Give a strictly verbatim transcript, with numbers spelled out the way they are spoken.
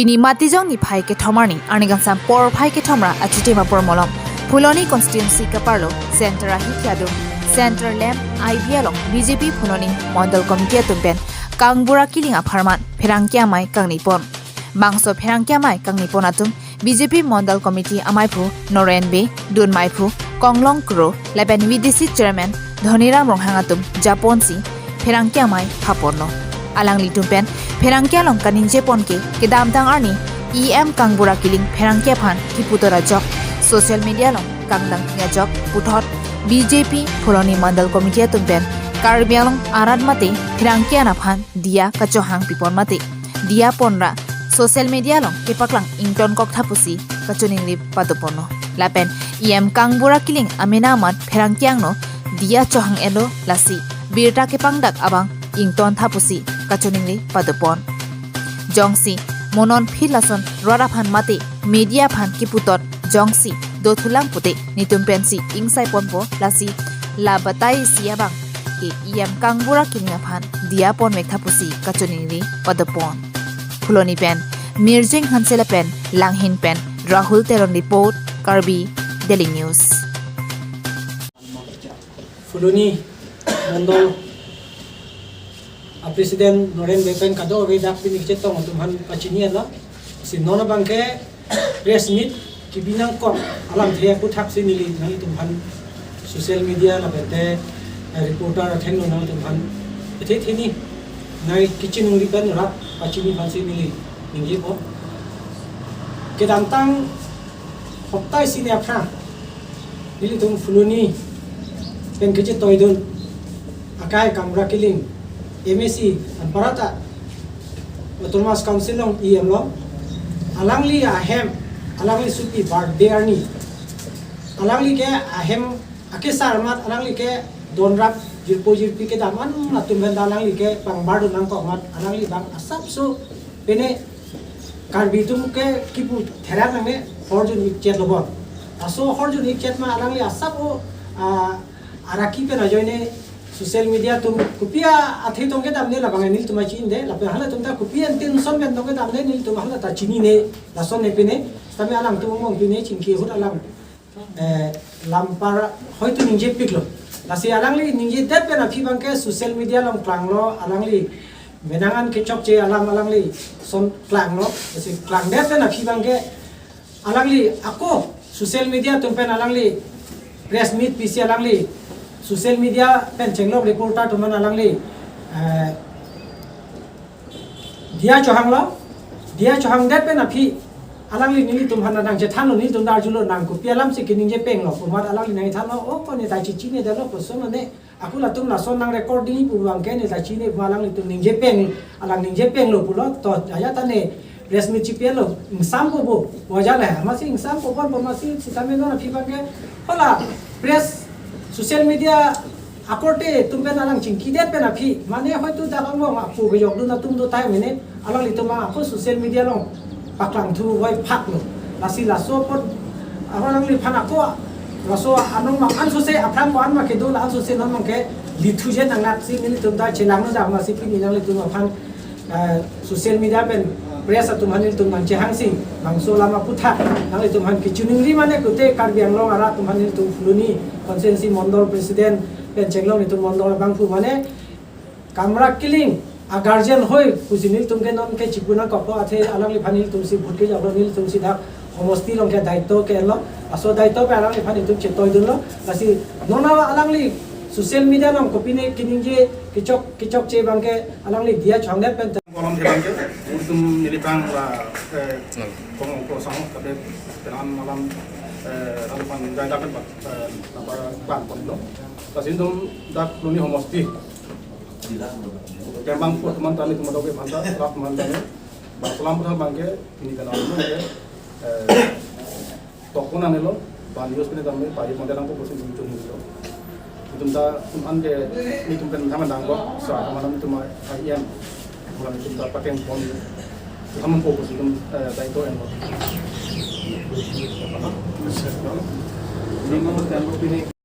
Pini Matijong niphai kethom arni, arni kangsam porphai kethom ra achitim apor malom Phuloni constituency kaparlo Center ahi kiadum Center Lamp I B along B J P Phuloni Mondol Committee atum pen kangbura kiling apharman pherangke amei kangnipon. Bangso pherangke amei kangnipon atum B J P Mondol Committee amaiphu Noren Bey, dunmaiphu Konglong Kro, lapen V D C Chairman Dhoniram Ronghang atum japonsi pherangke amei phaponlo. Alanglitum pen pherangke along kaningjepon ke kedamtang arni E M kangbura kiling pherangke aphan kiputot ajok, social media along kangdang ajok puthot B J P Phuloni Mondol Committee atum pen Karbi Anglong arat mate pherangke an aphan diya kachohang pipon mate diya ponra social media along kepaklang ingtonkok tha pusi kachiningri padoponlo. Lapen E M kangbura kiling amena amat pherangke angno diya chohang-etlo, lasi birta kepangdak abang ington tha pusi kachiningri padopon. Jongsi mo non phit lason rat aphan mate media aphan kiputot jongsi dothulang pute netum pensi ingsaiponpo, lasi la batai isi abang ke E M kangbura kiling aphan diya ponvek tha pusi kachiningri padopon. Phuloni pen Mirjing Hanse lapen Langhin pen Rahul Teron report, Karbi Daily News. Phuloni Mondol a President Noren Bey pen kadokave dak pini kachetong atum aphan pachini-etlo. Si non abang ke press meet kebi nangkok alamthe aphuthaksi neli nanglitum aphan social media lapen te, eh, reporter athengno nanglitum aphan ethe theni nangkachiningri pen rat pachini aphansi neli ningjepo. Kedamtang hopta isi ni aphrang nelitum Phuloni pen kachetoidun akai kangbura kiling M A C anparta Autonomous Council along E M lo, alangli ahem, alangli supi birthday arni, alangli ke ahem akesar amat alangli ke donrap jirpo jirpi kedam an atum pen ta alangli ke pangbardun nangkok amat alangli bang asapso pene Karbi atum ke kipu therak nangne horjun ikchet lo bon. Laso horjun ikchet ma alangli asap o, ah, araki pen ajoine social media atum kopi athe tong kedamde labang nelitum achinine, lapen halatum ta kopi intention pen tong kedamde nelitum hala ta chinine, lason ne pine, tame alangtum mong pine chingki ahut alang, eh, lampar hoitu ningjepiklo. Lasi alangli ningjedet pen aphi abang ke social media along klanglo, alangli menang an kechokche alam alangli son klanglo. Lasi klangdet pen aphi abang ke alangli ako social media atum pen alangli press meet pisi alangli social media pen chenglok reporter atum aphan alangli, eh, diya chohanglo, diya chohangdet pen aphi alangli nelitum aphan nangchethanlo, nelitum ta arjulo nang kopi alamsi keningje penglo pu amat alangli nangthanlo, o ko ne ta chichinedetlo koson ne, ako latum lason nang recording pu abang ke ne ta chine pu alanglitum ningje peng, alang ningje penglo pulo, to ajat ta ne press meet chipelo, ingsampo bo, wajar la, amatsi ingsampo bon, amatsi sitame non aphi abang ke, hala press social media akorte atum pen alang chingkidet pen aphi, mane hoitu dak angbong apu kejokdun atum do tai mene, alanglitum ako social media along paklang thu voi phaklo. Lasi laso apot ako alangliphan ako, laso anong ma ansose aphrang ko an ma kedo la ansose non ma ke lithujen nangnaksi nelitum ta chelangno jam masi pini nanglitum aphan, eh, social media pen press atum aphan nelitum nangchehangsi bangso alam aputhak nanglitum aphan kachiningri mane kute Karbi Anglong arat atum aphan nelitum Phuloni constituency mondol president pen chenglok nelitum mondol abangphu mane kangbura kiling a guardian hoi pusi nelitum ke non ke chipu nangkokpo, athe alangliphan nelitumsi vote kejoklo, nelitumsi dak homosti along ke daito ke-enlo, laso daito pen alangliphan nelitum chetoidunlo, lasi non alangli social media along kopine keningje kechok kechokche abang ke alangli diya chohangdet pen. Kolom thelang ke, itum nilipang la, eh, kong ko sang, tapi tenan malam, eh, lalu pan jai dapat, eh, apa, pan pon lo. Lasi itum dak Phuloni homosti. Kembang pun teman tani teman doke manta, rak teman tani. Bang selam pun bang ke, ini kenal lo ke, eh, tokon anelo, ban yus pini tame, pai monte nangpo pusi muncul lo. Itum ta, itum an ke, itum pen thaman dangkok, sa, thaman itum I M. Bukan itum ta pakeng pon. Thaman po pusi itum, eh, ta itu yang lo. Ini mau tembok ini.